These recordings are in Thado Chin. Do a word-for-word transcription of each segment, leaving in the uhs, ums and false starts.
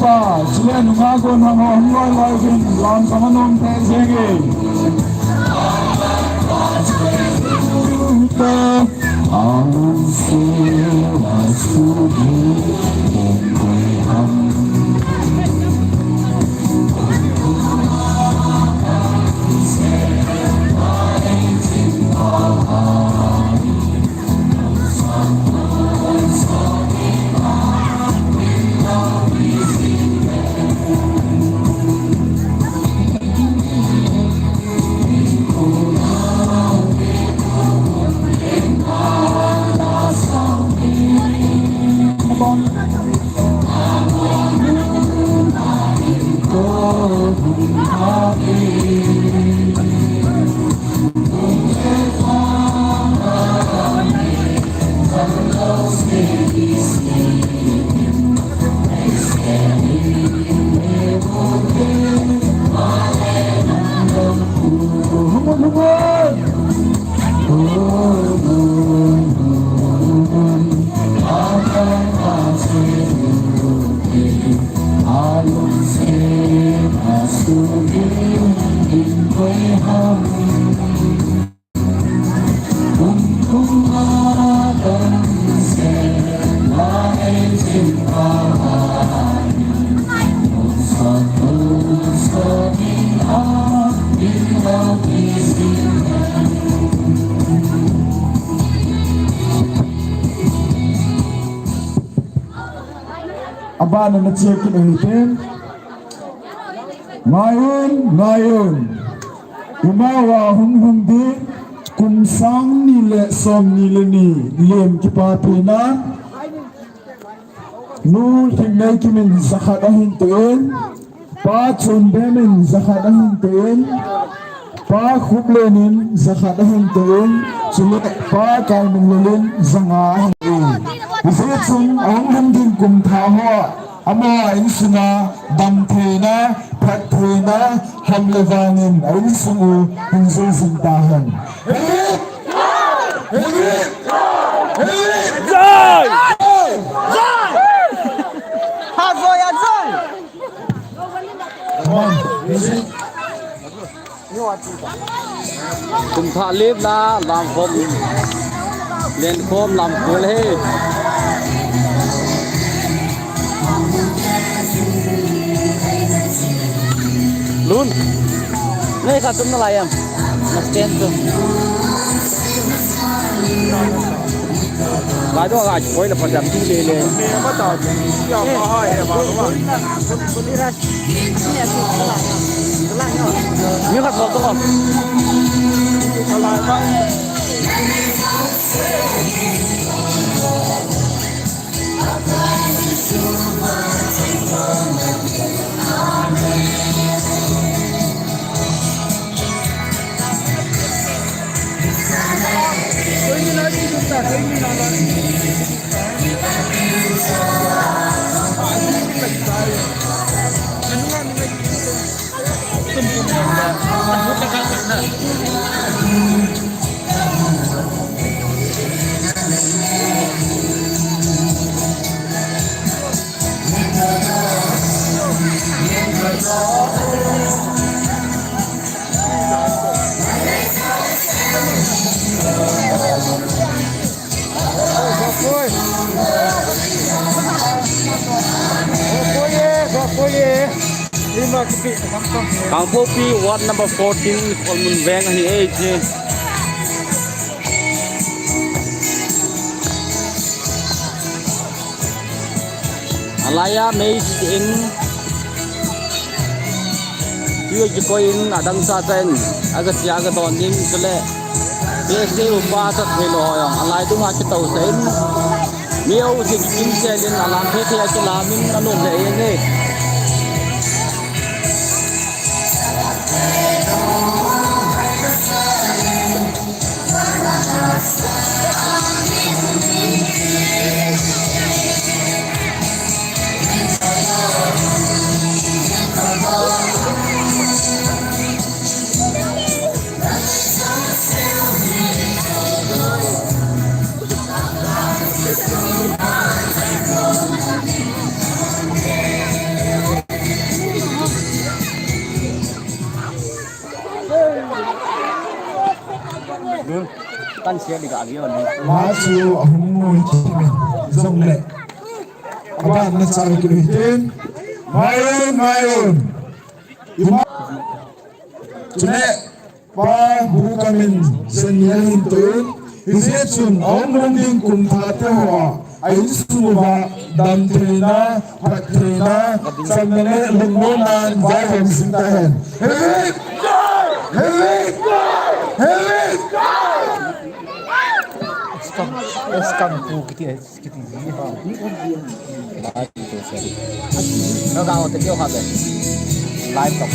Pa, chule nunga gon hang ho hung loi loi uvin, lam sanga nom thei jenge. Abana na check in ahi ten. Ngaiun, ngaiun. Imacha hung hung ding, kum sang ni le som ni le ni, lem kipapina. Nu Lhingneikim in jakhat ahin toh in, Pa Chonbem in jakhat ahin toh in, Pa Khuplen in jakhat ahin toh in, chule Pa Kaiminlal in janga ahin toh in. Hijeh chun ahung lhung ding kum thah ho, amaho a insunga damtheina, phattheina, ham le van in a insung u hung jui jing tahen. Jai! Jai! Jai! Jai! Jai! Kum thah lep na, lam khom. Len khom, lam khol he. Lun. Nei kha tum na lai em. Na stand tu. Lai do ga koi la pa jam tu le le. Ni kha thol to. Kangpokpi ward number fourteen, Kholmun Veng ahi e. Alaiya mei in, tui kikoi in adang chacha in, aga tia aga don ding chule. P S A upa chathei lou ho jong alai dunga kitousah in, mi jousen kikinsel in alam thei thei a kilam in anom le e. Machu ahung ngoi ti min jong le. Aban na chal ki lui tin. Mayon, mayon. Ima. Chule, pa bu kamin sen ni ahin tuin. Hijeh chun, aum lung ding kum thah te ho. A insung uva damtheina, phattheina, chamna le lungmonna in vaihom jing tahen. Hallelujah! Hallelujah! Hallelujah! Eskang, eskang pu kiti, kiti ji ha. Live talk.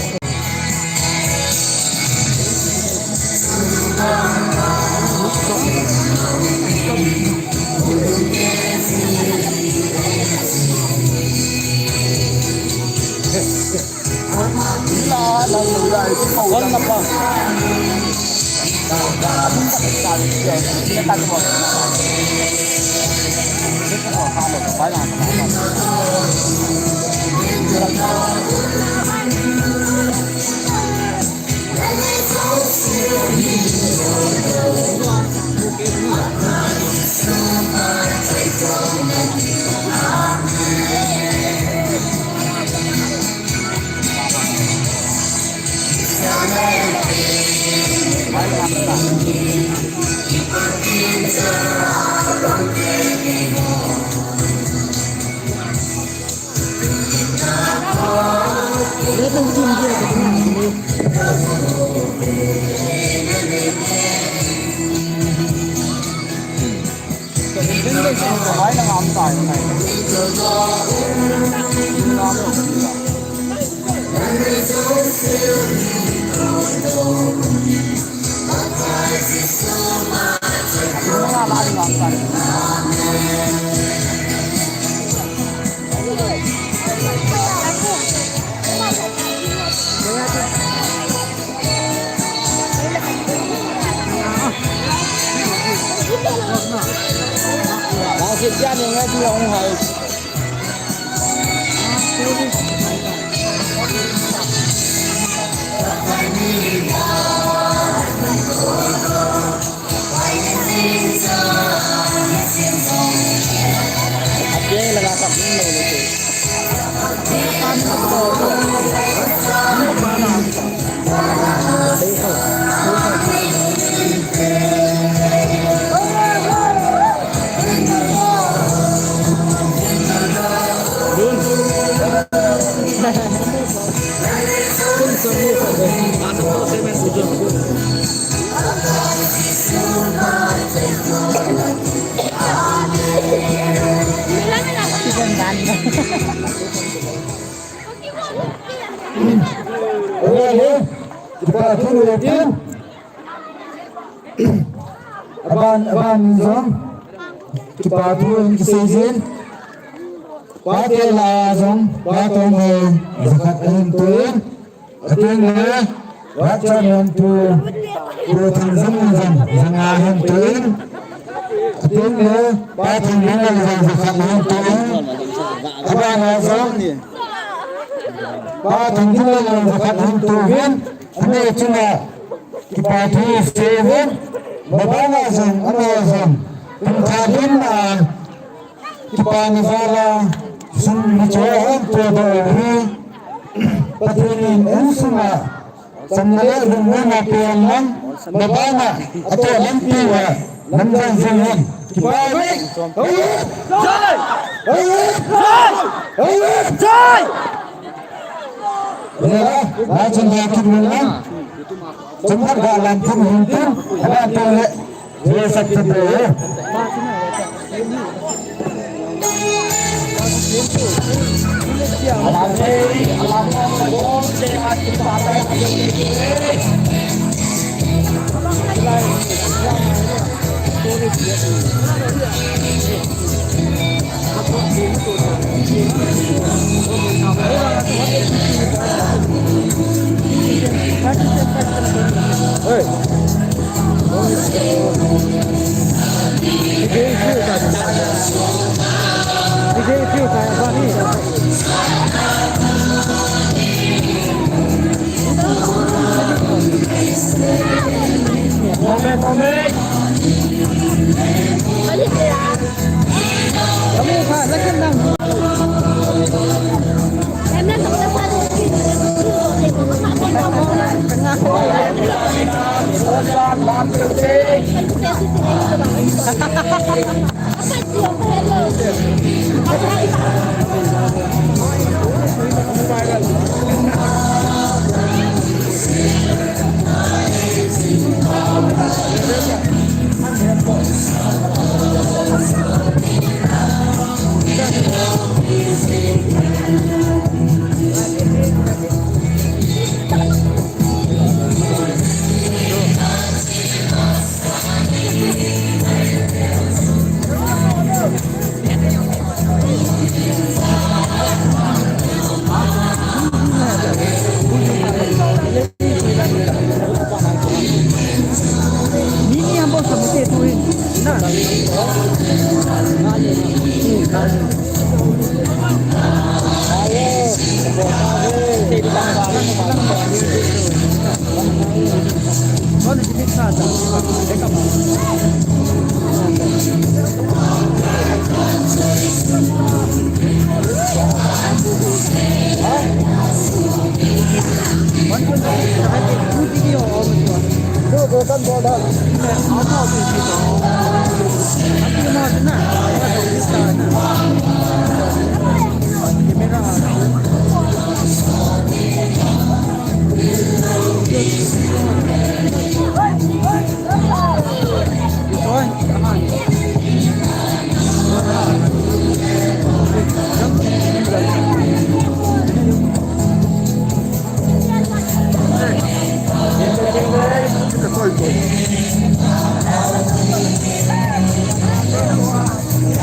Aban, aban jong. Kipa thu in kisei jin. Pate la jong, pa tong ho, jakhat ahin tuin. Atin le, Ward Chairman pu, Pu Thangjang jong, janga ahin tuin. Atin le, pa Thangjang jong, jakhat ahin tuin. Abana jong, pa Thangjang jong, jakhat ahin tuin. Ane chunga, Kipa thu seven, mabana jong, ana jong, kum khat in a, kipana val a, sum ni cho hon to do hi, Pathen in insunga, chamna le lungmonna pia lang, mabana, ato lampi a, lam jang jing in, kipa ni, hoi, hoi, hoi, hoi, hoi. Lela, la chun la kit mun lang. Chun khat ga lam thum hin tin, ala to le. Ye sat te te. Alam te, alam te, bol te, at kita. Amen, amen.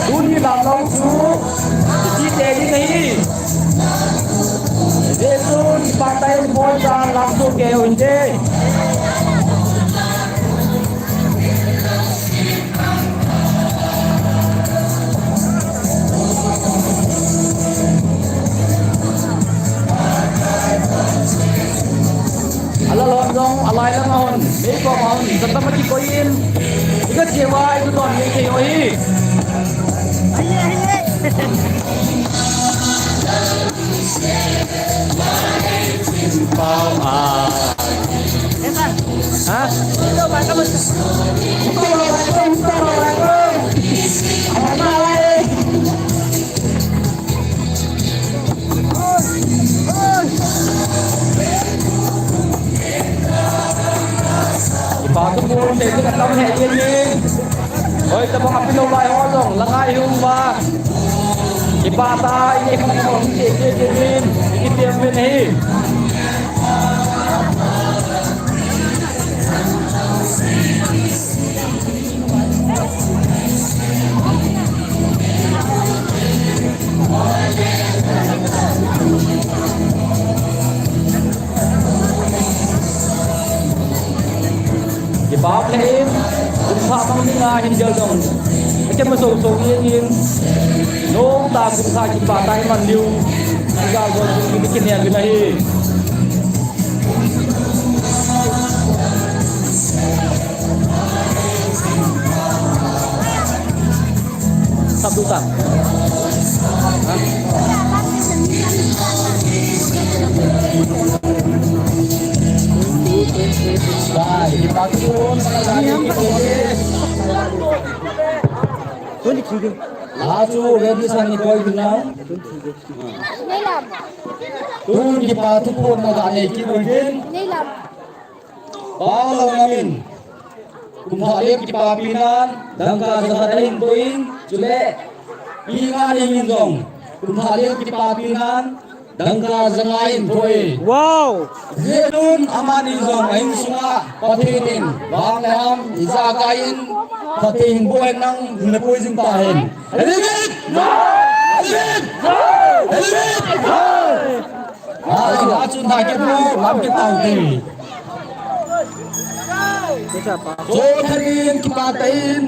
Tuni lam lou chu, iti te ni nahi. Jesu, Pathen, Paul, John, lam chu ke u hite. Ala lon jong, alai lang a hon, mei ko ma hon, sa tam ki ko in, iga che wa, iga don mei ke yo hi. Pau a. Ha? Kipa thu pon te ka tam he ye ye. Oi, tabang a pinu lai ho jong, la ngai hung ba. Kipa ta, i ki hung hung te te te min, i ki te min hi. Kipa ple in, kum sa bang ni nga hin jal dong. Ake ma so so in in. Nong ta kum sa kipa ta in man liu. Ga go ni ki ne bi na hi. Sab duta. Ha? Bye. Tuni kide. La chu ready san ni koi ding na. Tun kipa thu pon na ga nei ki koi din. Pau Lalngam in, kum thah lem kipapi nan, dangka jakhat ahin toh in, chule, Pi Ngan Ing in jong, kum thah lem kipapi nan, dangka janga ahin toh e. Wow! Jeh chun amani jong, a insunga, Pathen in, vang le ham, ijakai in, Pathen in boh hen lang, hin pui jing tahen. Elevate! Elevate! Elevate! Ah, ah, chun thah kit u, lam kit tau te. Chotharin kipa tah in.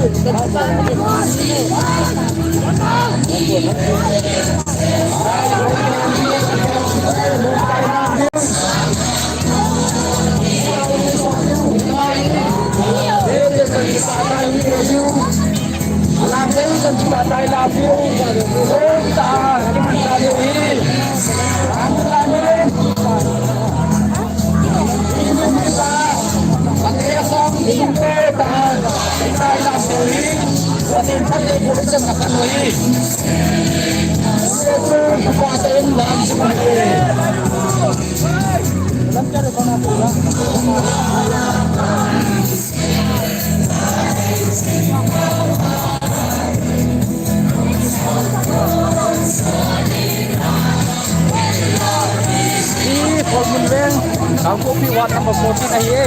Hi Kholmun Veng, Kangpokpi ward number fourteen ahi e.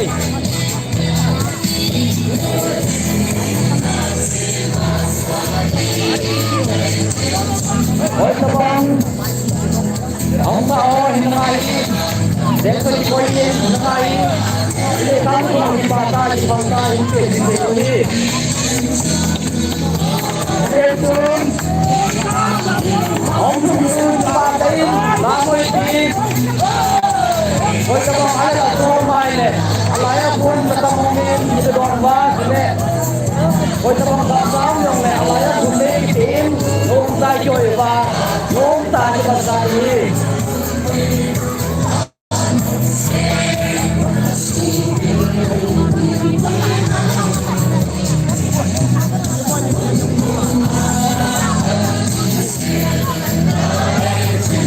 Oi, tabang. Hong ta o, hin ngai. Dek sa ki koi hin ngai. Ile kang ko hin ba ta, hin ba ta, hin ke, hin ke ko hi. Ile tun. Hong tu hin ba ta hin, ba ko hi. Oi, tabang, ala ta ko mai le. Ala ya ko hin ta mo hin, ni ta don ba, le. Oi, tabang ka sam jong le, alai a khun le kitin, nom ta ki oi va, nom ta ki ba sa ni.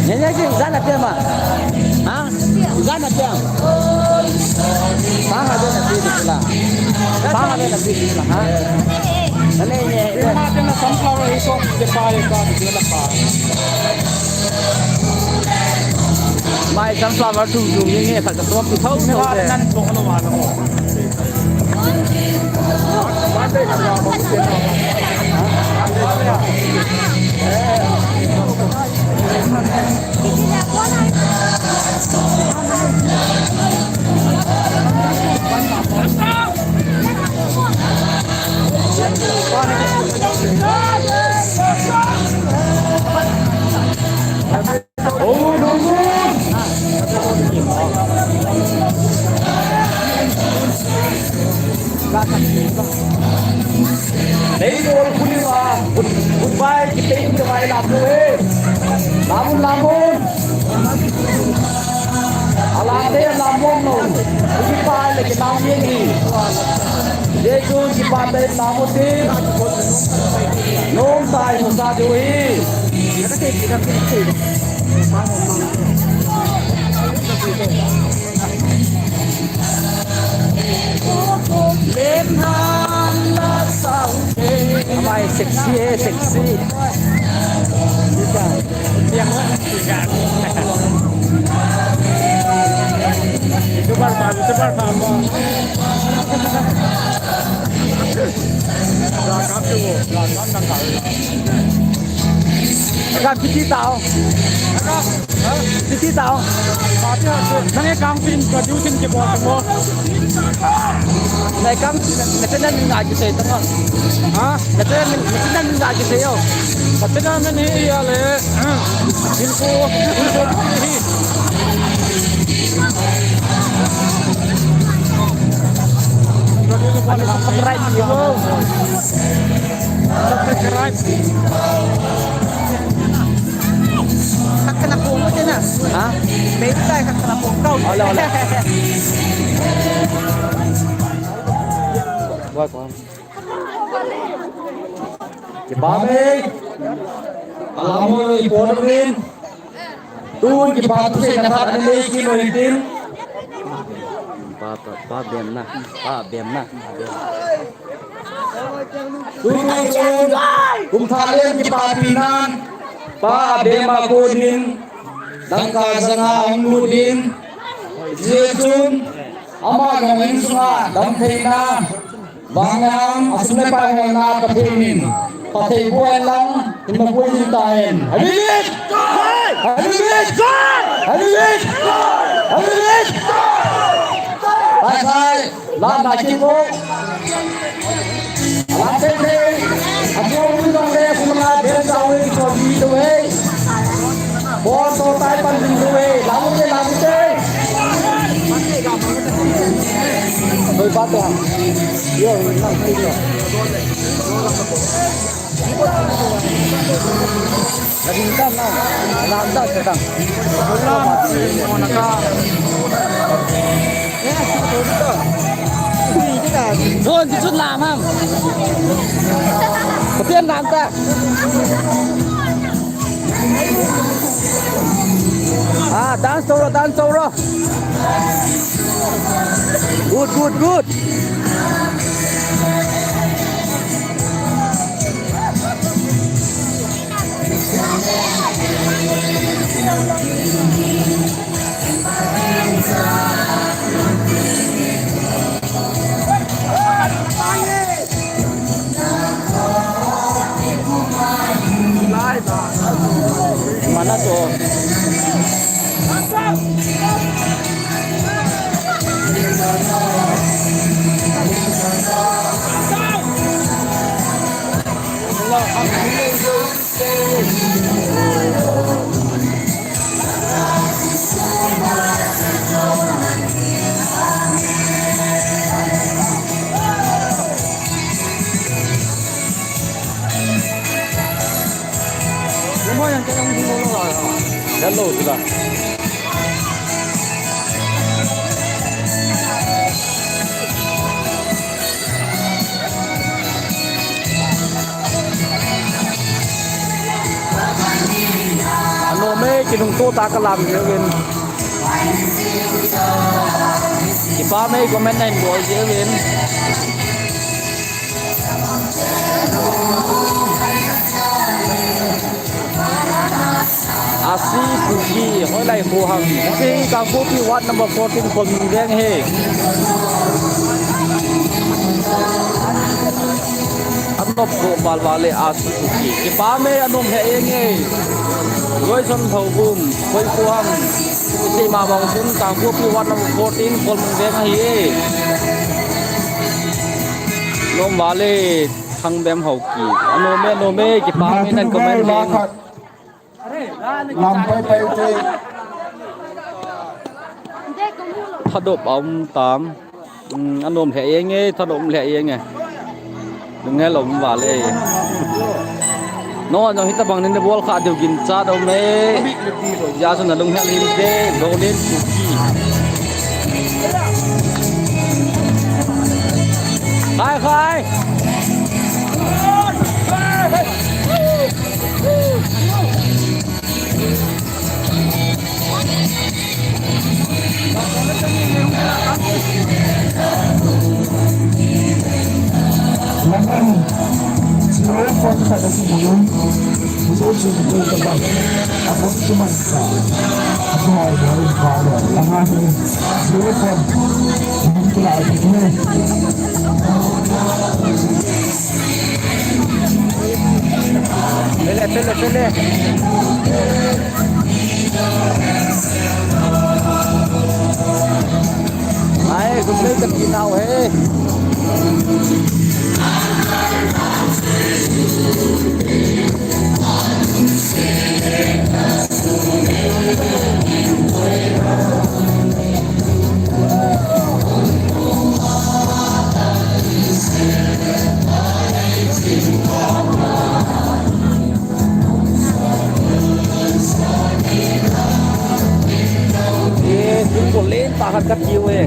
Nya, nya, ki, jana pe ma. Ha? Jana pe. Panga de na pili kila. Panga de na pili kila, ha? Nane ne. Panga de na sunflower hi so de pa le ka de na pa. Mai sunflower thum thum ni ne ka to pi thau thau de. Nan to lo wa lo. Nei dol khuni ma, good, goodbye, kipei kipei lam lo he. Lamun, lamun. Alate lam bom lo. Kipa le kilam ye ni. Jesu kipa te lam ti. Nom tai mo sa jo hi. Amai sexy eh, sexy. Super fan, super fan mo. Welcome to, welcome to. Welcome, Kitty Tao. Welcome. Titi tao. Nang e kang pin producing ke bol mo. Nai kang na channel min ga ki sei tao. Ha? Na channel min, na channel min ga ki sei yo. Na channel min hi ya le. Hin ko, hin ko hi. Subscribe yo. Subscribe. Khat kana pung ko tina. Ha? Mei tai khat kana pung ko. Hola, hola. Wa ko. Kipa mei. Alamu i podrin. Tun kipa thusei na khat nei kino hitin. Pa, pa, pa bemna, pa bemna. Tun kum thalen kipapi nan, pa bema konin, dangka janga hung lutin. Jejun, ama jong insunga damtheina. Vangyang, asum le pai hon na Pathen in, Pathen buai lang, in ma buai jin ta hen. Hallelujah! Hallelujah! Hallelujah! Hallelujah! Pai sai, la na ki ko. Don, kichun lam ham. Pathen lam ta. Ah, dance toro, dance toro. Good, good, good. Mana to. Hello, sila. Ano me, kinungto ta kalam jeh uvin. Kipa me, comment na hin bol jeh uvin. Asi Kuki, hoilai kho ham. Asi Kangpokpi ward number fourteen, Kolming veng ahi. Anop kho val val e Asi Kuki. Kipa me anom he eng e. Roison Thaovum, hoi kho ham. Iti ma bang chun Kangpokpi ward number fourteen, Kolming veng ahi e. Nom val e. Thangbem Haokip. Anom e, anom e, kipa me nan comment jeng. Lam pai pai te. Thadop aum tam. Hmm, anom lheh jeng e, thadop um lheh jeng e. Lunghel um val e. Nangho jong hitabang nin bol kha diu ginchat um e. Hijeh chun nalunghel hinte, Golden Kuki. Khai, khai. Laman, zero point khat a si ding. Result chu ka bol ta ba. A post chu man sa. A pai ba in ba lo. Laman, zero point. Min kila a ki ne. Pele, pele, pele. Ai, gumlei ka ti nau he. Eh, tu ko len ta khat ka tiu e.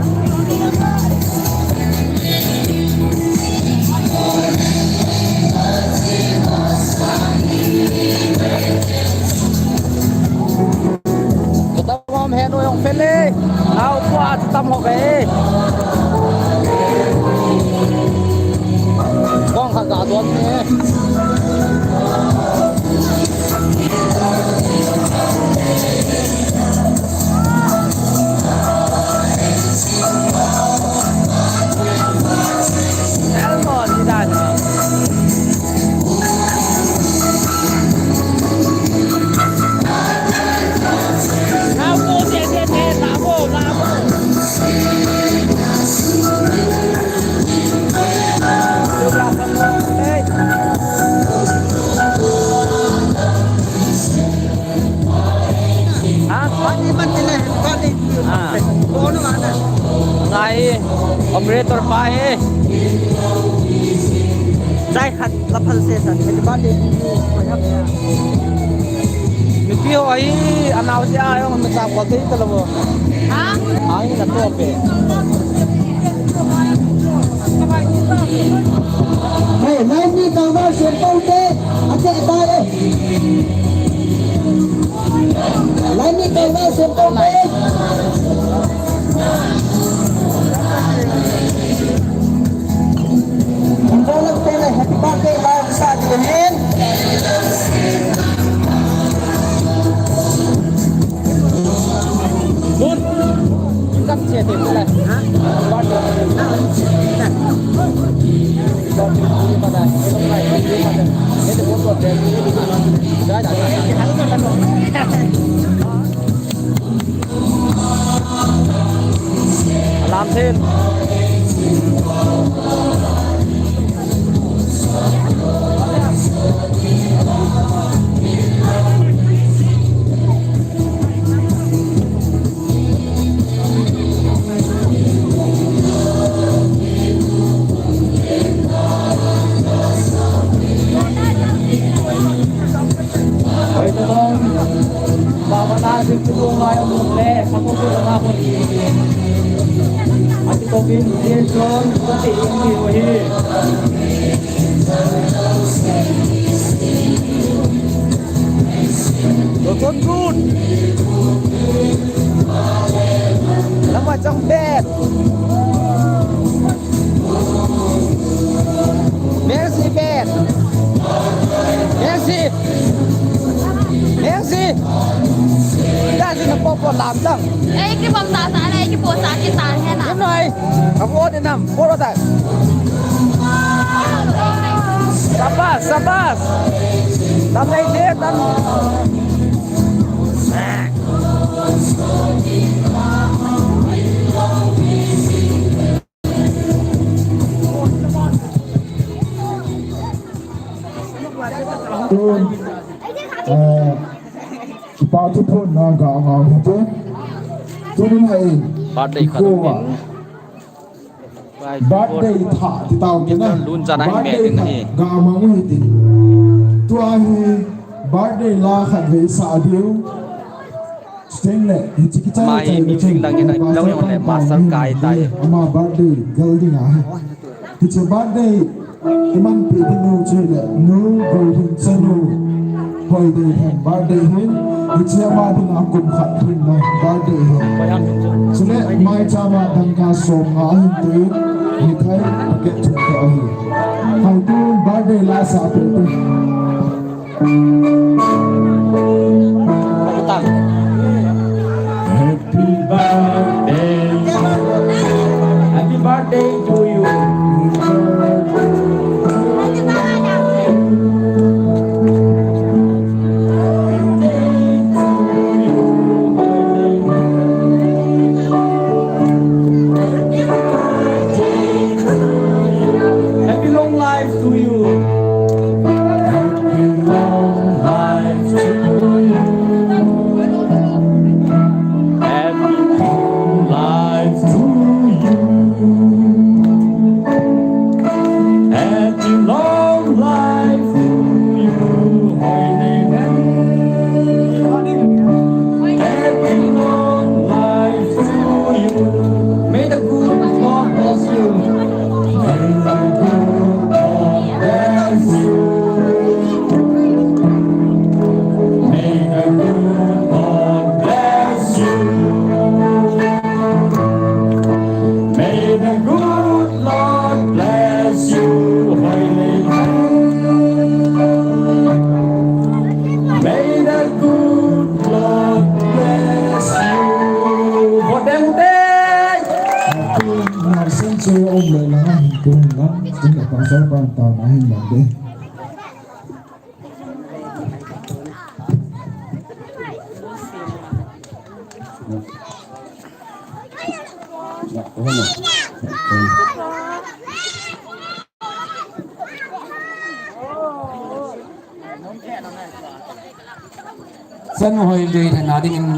Ko ta mom he no jong pele. Nau pua chu tam ho ve. Kong khat ga don ne. Ah. Ngai, operator pa e. Chai khat la phal se san. Happy birthday to you. Mipi ho ahi, anao se a, jong mi cha ko te ta lo. Ha? Ai, na to pe. Hey, nai ni ka ba se pau te, a te ta e. Lai ni kei na sem tong pe. Ang bola ko na happy birthday ba sa di rin. Good. Ikat siya din pala. Ha? Birthday. Alam sin. Hoi, tabang. Baba na, sing tu ngai, um, le, sa ko ko na ko. Ati ko bin, ye, son, ko ti, um, ni, oh, hi. Good, good, good. Lama chang bet. Merci, bet. Merci. Merci. Dah sini popo lam dang. Eh, ki bom ta sa, eh, ki po sa, ki ta, hai na. Em noi. Kamu ada nam. Polo tak. Sabas, sabas. Tam nai de, tam. Tun, eh, kipa thuphonna ga ngau hite. Tunin hei, birthday khat ko a. Birthday tha ti tau te na. Birthday khat ga ngau hite. Tua hi birthday la khat vei sa diu. Chuteng le, hiche kichai chai le cheng, master kai tai. Ama birthday gal ding ahi. Hiche birthday imanpi ding u chu le, Nu Gohing chanu Hoidei hen birthday hin. Hiche ama dinga kum khat hin na birthday hin. Chule maicham a dangka som nga hin tin, mithai packet thum te ahi. Hoi tu birthday la sa pe tu. Happy birthday. Happy birthday to you. Happy long life to you. Happy long life to you. Happy long life to you. Happy long life to you. Happy long life to you. May the good Lord bless you. May the good Lord bless you. May the good Lord bless you. May the good Lord bless you. May the good Lord bless you. Bo deng deng. Tun, na sen chu um le na hin tun na. Tun na pastor pa ta na hin na de. Chanu Hoidei na ding in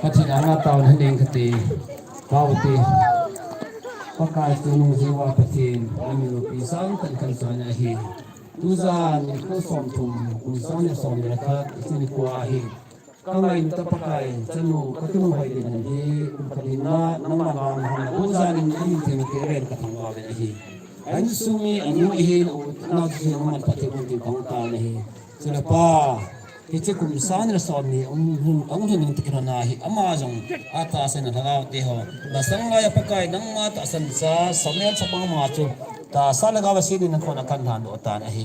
Pathen anga taona hin neng kate. Pau te. Pakai chu nung jeh uva Pathen, namin loupi sang kan kan chon ahi. Tujan nikho som thum, kum sang le som le khat, hiche nikho ahi. Ka ngaito Pakai, chanu, ka tunu Hoidin hi, kum khat hinna, nangma vang na, tujan in namin theng keiven ka thangvah uvin ahi. Insung mi, anu ihin, u, nao chu nangman phatthei boh in tin kahung taona ahi. Chule Pa, hiche kum sang le som ni, um, um, um, um, um, tikna na hi, ama jong, atahsan a lhagao te ho. Masang laiya Pakai, nangma tahsan cha, Samuel chapang ma chu, tahsa lhagao a sinin nang khut a kan lhan doh tan ahi.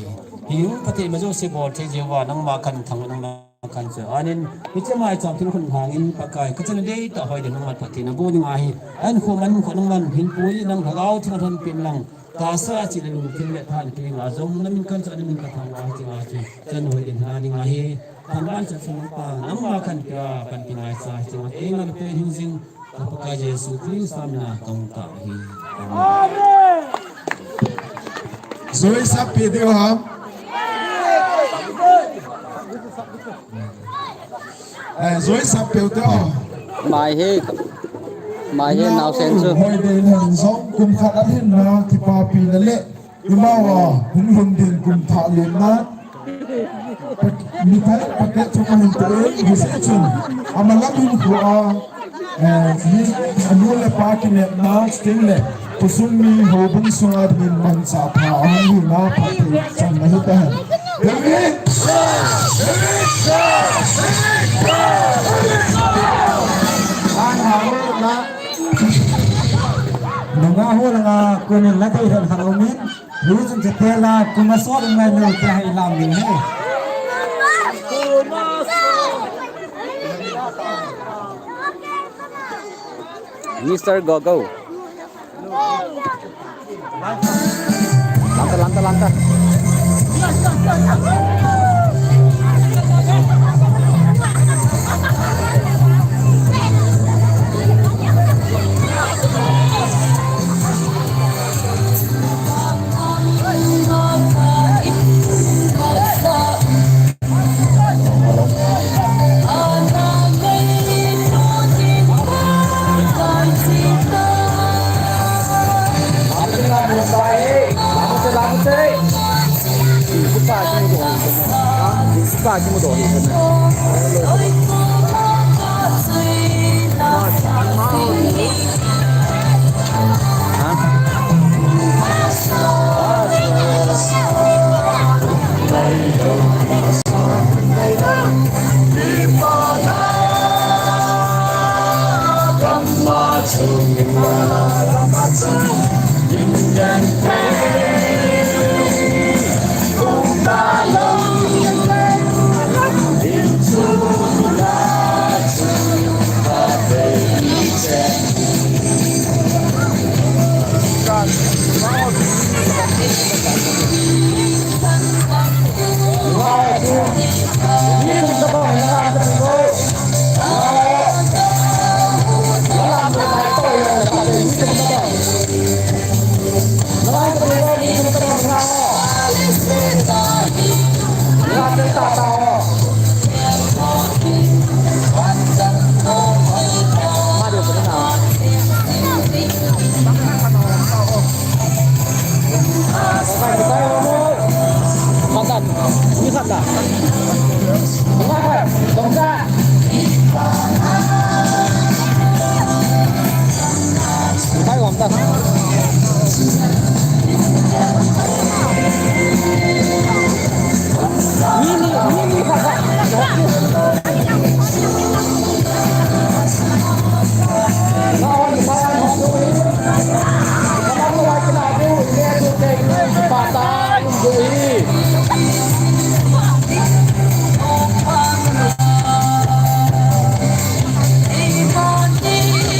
Hijeh in Pathen ima jouse bol thei jeh uva, nangma kan thang, nangma kan choi. Anin, hiche maicham thil khun hangin Pakai, ka chanu deitah Hoidin nangman phatthei naboh ding ahi. Ahin khu man khu nangman hin pui nang lhagao theng thon pin lang. Tahsa chih le lungthim le tha le kei a jong namin kan choi, namin kan thangvah hiche a chu. Chanu Hoidin hina ding ahi. Thangvah chan sung pa, nangma kan pia, kan pi ngaichat hiche a. Ei ngal pe hin jing. Ka Pakai Jesu Christa mina kahung tao ahi. Amen. Joi sap pe diu ham. Eh, joi sap pe diu. Mai he, mai he naosen chu. Hoidin hin jong kum khat ahin na kipapina le. Imacha, hung lhun ding kum thah len na. Mithai packet chu kahin pe in, hijeh chun. Amalam hin khu a, eh, mi, anu le apa kinepna, chuteng le, khosung mi houbung sunga dingin manchah pha, ahung hi na phatthei chan na hita hen. David! David! David! David! An ha ho na. Nunga ho langa kunin la dei dan khat umin. Hijeh chun chuteng le kum a sot ngai lou te hi lam ding ahi. Mister Gogo. Lanta, lanta, lanta.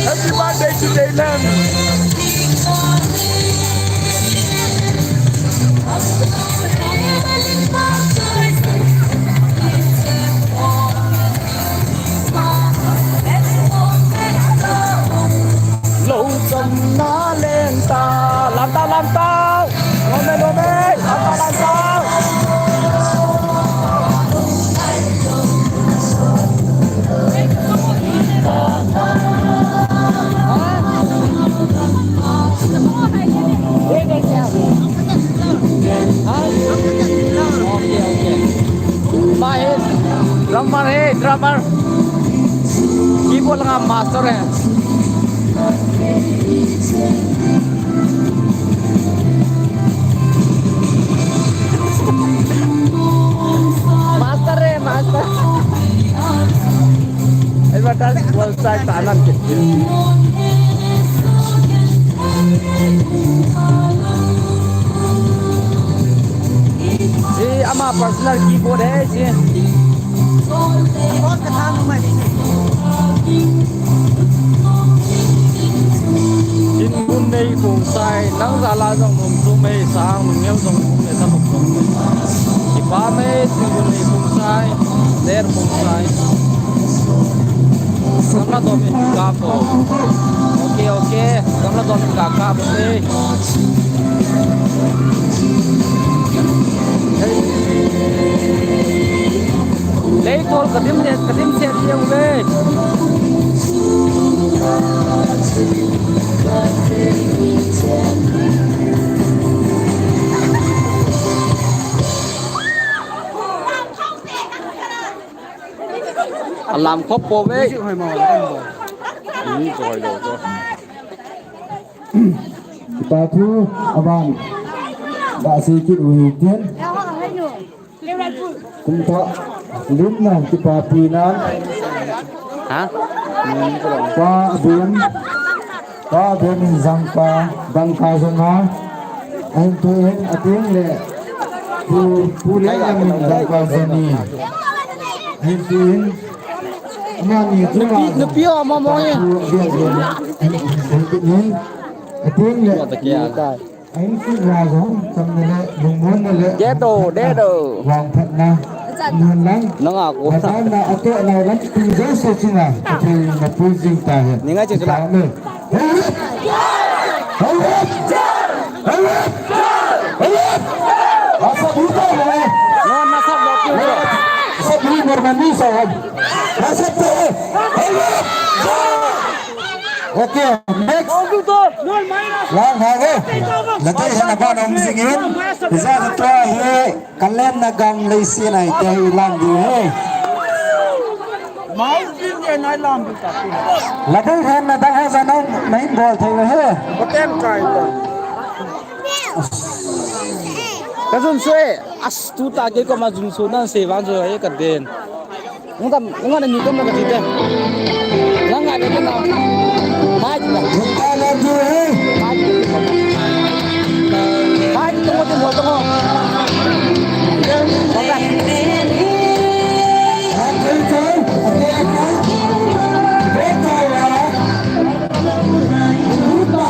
Happy birthday to Jaylen. Lou channa leng ta, lam ta, lam ta. Lom e, lom e, lam ta, lam ta. Keyboard langa master hai. Master hai, master. Advertise website tanan kit. Hi ama personal keyboard hai, hi. Ingun nei Khongsai, nang jala jong nom sum e, sang neo jong nom e, sa nom sum e. Kipa e, Ingun nei Khongsai, ler Khongsai. Gamla dom in ka po. Okay, okay. Gamla dom in ka ka po e. Lei tol ka dim le, ka dim se tiang ve. Alam khop po ve. Ni joi lo jo. Kipa thu aban. Ba se kit u hi tin. Kum thah lim na kipa pi na. Ha? Pa Aben, Pa Aben in jangpa, dangka jong a, ahin tu in ating le, pu, pu le lam in dangka jong ni. Ahin tu in, ama ni tu nupi, nupi o, ama mo ye. Pu Aben, ahin tu in, ating le, Ahin sih la jong, tam na le, lungmon na le. Dedo, dedo. Vangphatna. Mun lang. Nanga ko. Patna, atoh na lam, tu jong se chunga. Athei na pu jing ta he. Ni ngai che chula. Amen. Hello. Hello. Hello. Hello. Asa buta hai. No, na sab lo. Sab ni normal ni sab. Asa te. Hello. Okay, next. Lang ha ve. Ladei hen aban um jing in. Ija tua hi kalen na gam leiset a ite hi lam diu he. Ladei hen na dang ha ja na, na hin bol thei he. Ka jun sue. As, tu ta ke ko ma jun su nan se van so e ka den. Ung tam, ung ana ni kam na ka ti te. Lang ngai ne na. Mai ta. Ung ta na tu e. Mai. Mai tu mo tu mo tu mo. Ung ta.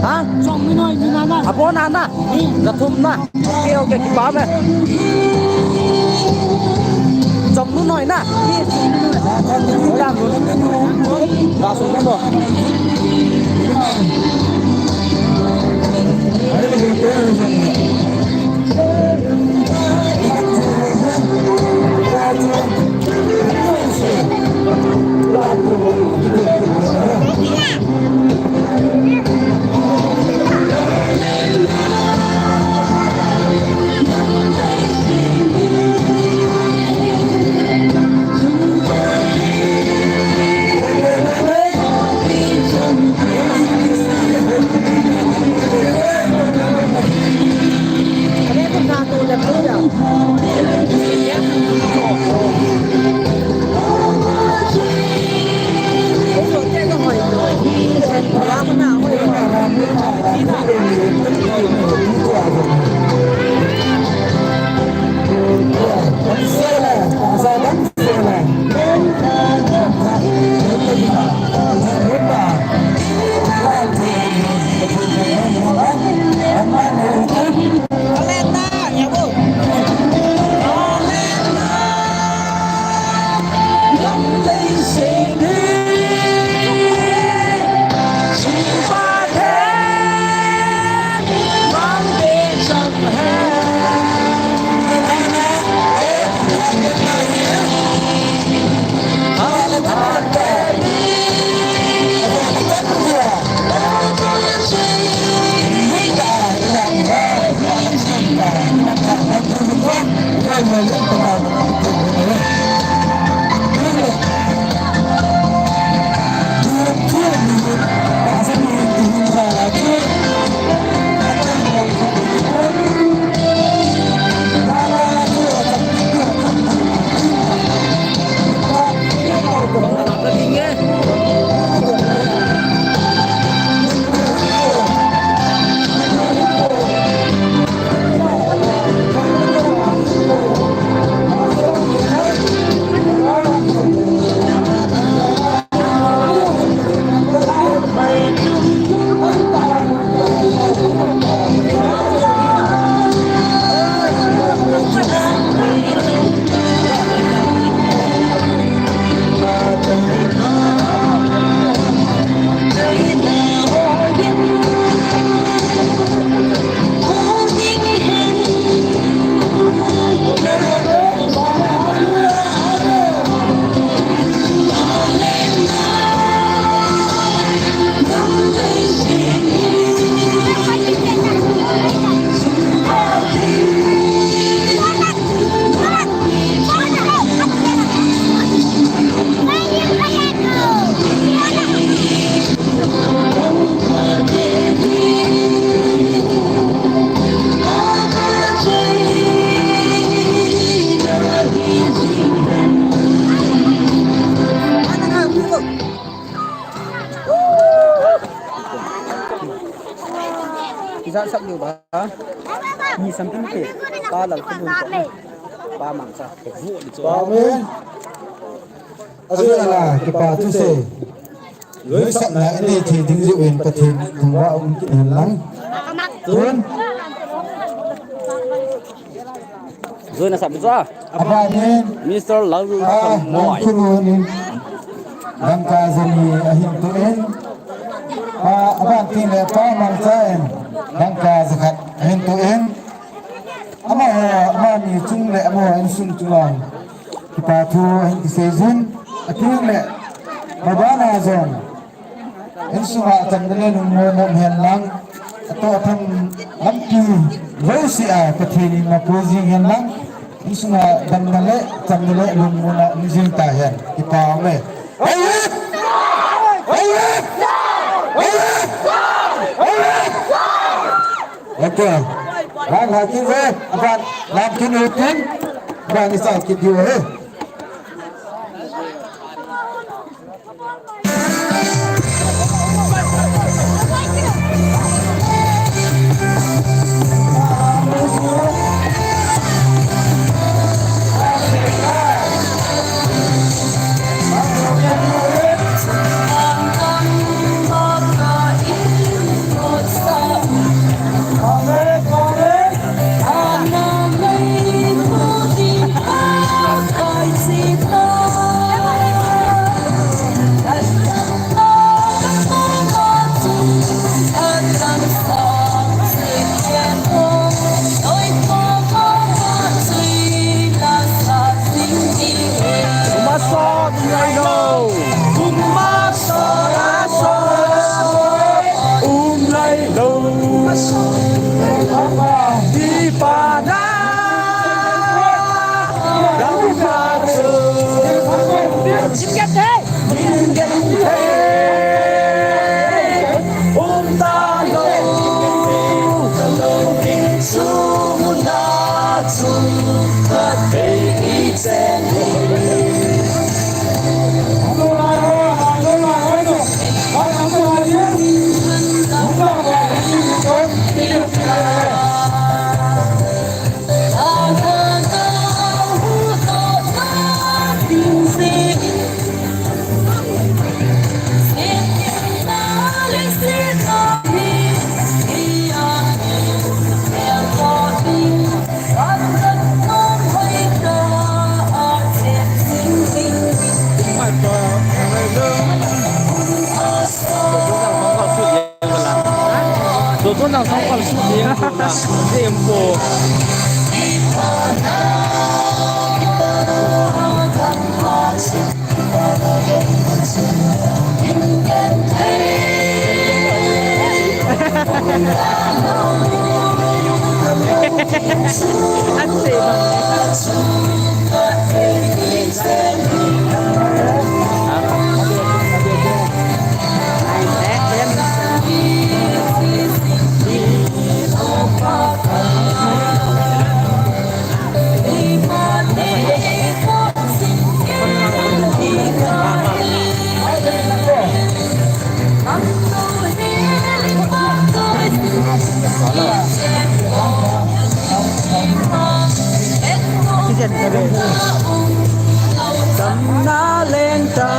Ha? Abon ana. Kathum na. Okay, okay, kipa me. Chomnu noi na. Oi, lam nu. Ka sung ko. Sap liu ba. Ni sam pin te. Pa lal ku dun ko. Pa mang sa. Pa me. Azu ala kipa thusei. Loisapna inei thei ding jeh uvin Pathen thangvah um kit hen lang. Tun. Zui na sap jo. Aban in. Mister Lalru Ah, Khamoi. Nangkhulun in. Dangka jani ahin tuin. Pa, aban tin le Pa Mangcha in. Dangka jakhat ahin tuin. Amaho, amani chung le amaho insung chunga kipa thu ahin kisei jin. Atin le. Mabana jong. Insunga chamna le lungmonna um hen lang, atoh atham lampi jouse a Pathen in napui jing hen lang, insunga damna le chamna le lungmonna um jing ta hen. Kipa ume. Okay. Lang ha kin ve, aban lam kin utin, aban isa kit diu he. Uma sot, um lai lo. Uma sot, a sot, um lai lo. Di pa na. Dam pa chu. Jim get hey. Jim get hey. Um ta lo. Tamna leng ta.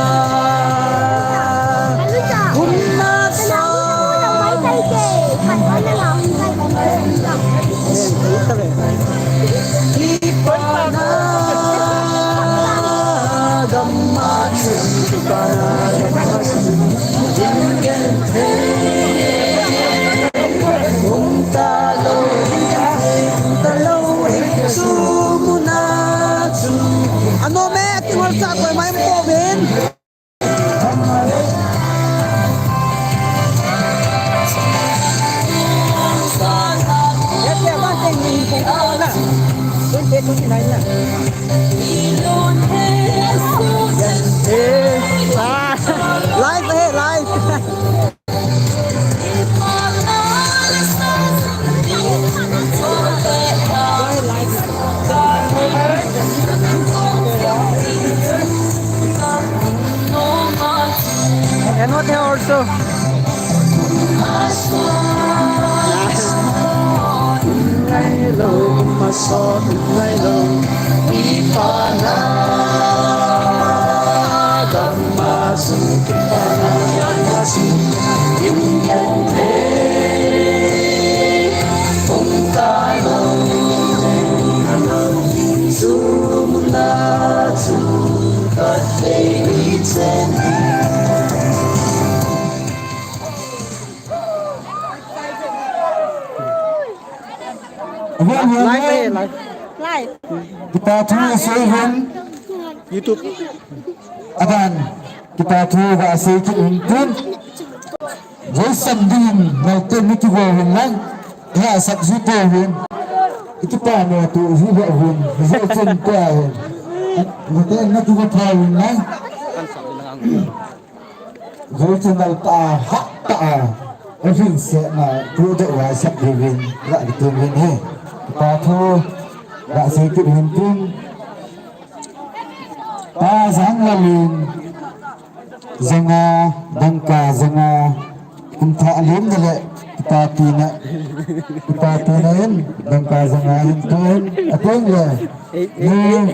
Kumna sa. Ipana gamma chupana gamma chupana. Ano me, tingol sa ko, mai mo ko, Vin. Live eh, live. And what else also? Live, live. Live. Kipa thu sei uvin. YouTube. Aban, kipa thu va sei kit uvin tin. Jai sam ding, nau te mi kigo uvin lang. Ha sak ju te uvin. Kipa mo tu ju ba uvin. Jai chen te uvin. Nau te na kigo pha uvin lang. Jai chen nau ta ha ta. Uvin se na tu de wa sak uvin. La di tu uvin he. Kipa thu va sei kit uvin tin. Pa Janglalin, janga, dangka janga, kum thah lim na le, kipa pi na, kipa pi na in, dangka janga in, tu in, ateng le, ni,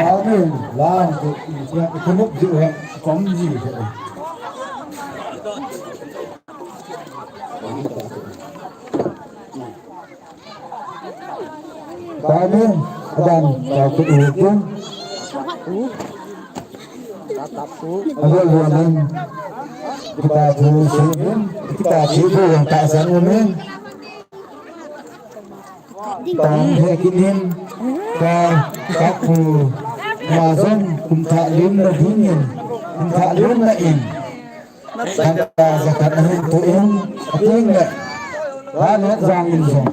Amen. Lang, ko, ko, ko, ko, ko, ko, ko, ko, Amen. Aban, chao kit u hitin. Aban, aban. Kipa thu sei uvin. Kipa thu jong tahsan uvin. Tang he kit in. Ka, ka pu. Ma jong kum thah lim na ding in. Kum thah lim na in. Dangka jakhat ahin tuin, ating le, la le jang in jong.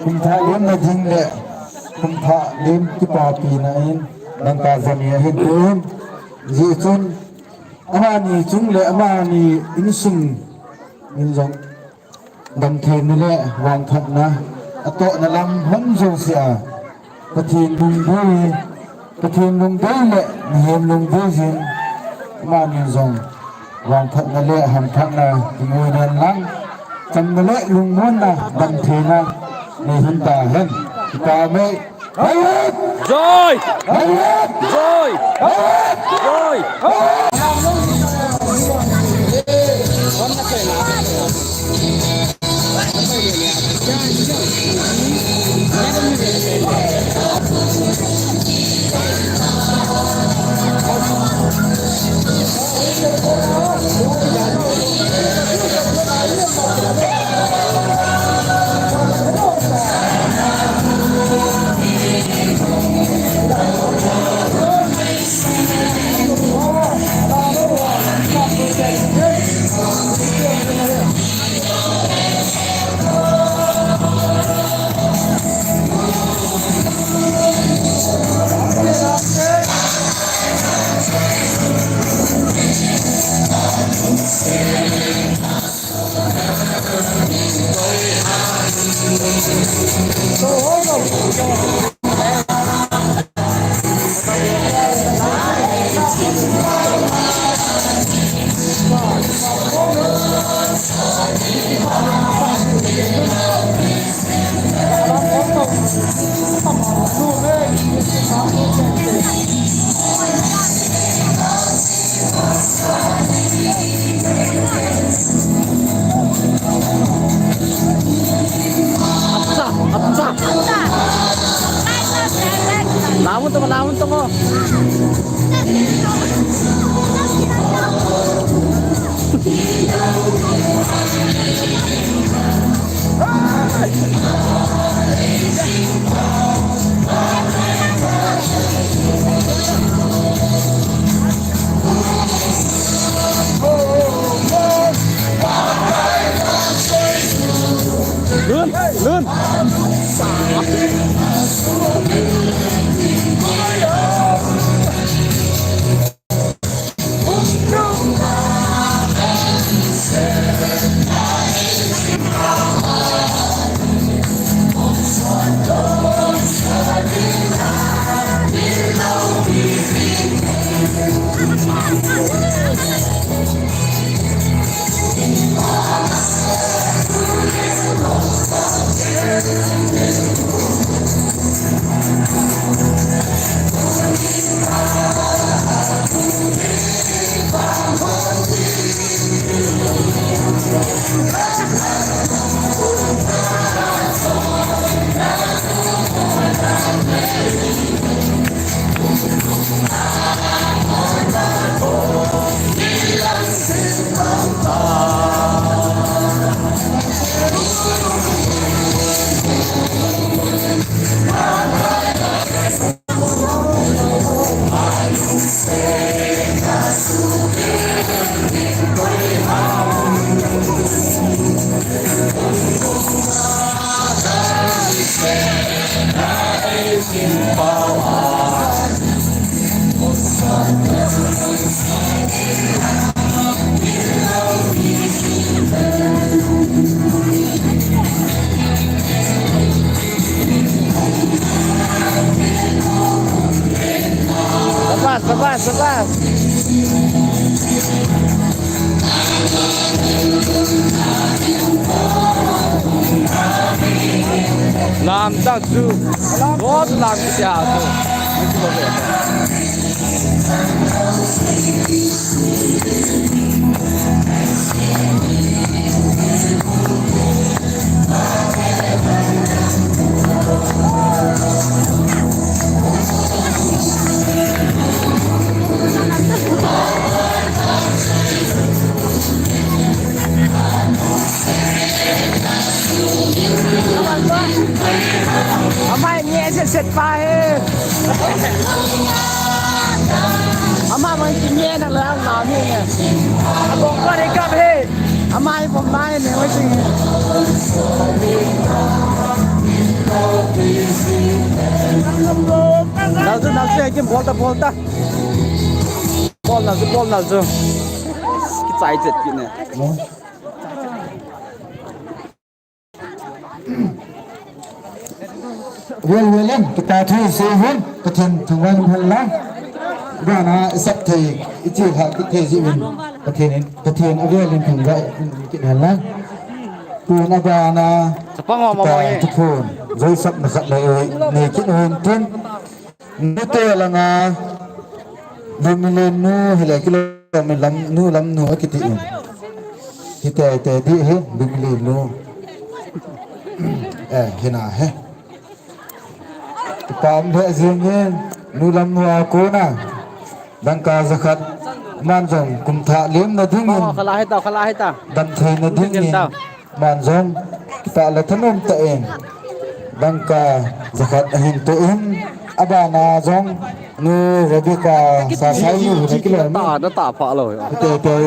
Kum thah lim na ding le, kum thah lim kipapi na in, Dangka jani ahin tuhin, hijeh chun amani chung le amani insung in jong damtheina le vangphatna atohna lam hon jousea Pathen lungdei, Pathen lungdei le mihem lungdei jin amani jong vangphatna le hamphatna kimu hen lang, chamna le lungmonna damtheina nei hon tahen. Kipa mai. Joy! Joy! Joy! Acha, acha. Lamun tongo, lamun tongo. Lun, lun. Sabas, sabas, sabas. Lam tak tu. Bot lam kya tu. Amai nge se set pa he. Ama mang ki nge na lang na mi nge. Abong ko ni kap he. Amai pom mai ne wa sing. Nalchu, nalchu, hai kin bol ta, bol ta. Bol nalchu, bol nalchu. Kichai chet kit ne. Vel vel in, kipa thu sei uvin, Pathen thangvah in umhen lang. Bana isap thei, ichil ha kit thei jeh uvin, Pathen in, Pathen avel in thangvah in um kit hen lang. Tun abana, Chapang ho, kipa mama ye. Thuphon jousapna khat le nei kit uvin tin. Nute langa, Bimilin nu, hile kilom lam, nu lam nu akiti in. Hite, hite, di hi, Bimilin nu. Eh, hina he. Ipa um lheh jeng in, nu lam nu a kona. Dangka jakhat, aman jong kum thah lemna dingin. Oh, khala hita, khala hita. Damtheina dingin. Hita. Aman jong, kitah le thanom tah in, dangka jakhat ahin toh in, abana jong, nu Rebecca Sasai nu hile kilom in. Ta, ta, ta pha lou. Hite, hite,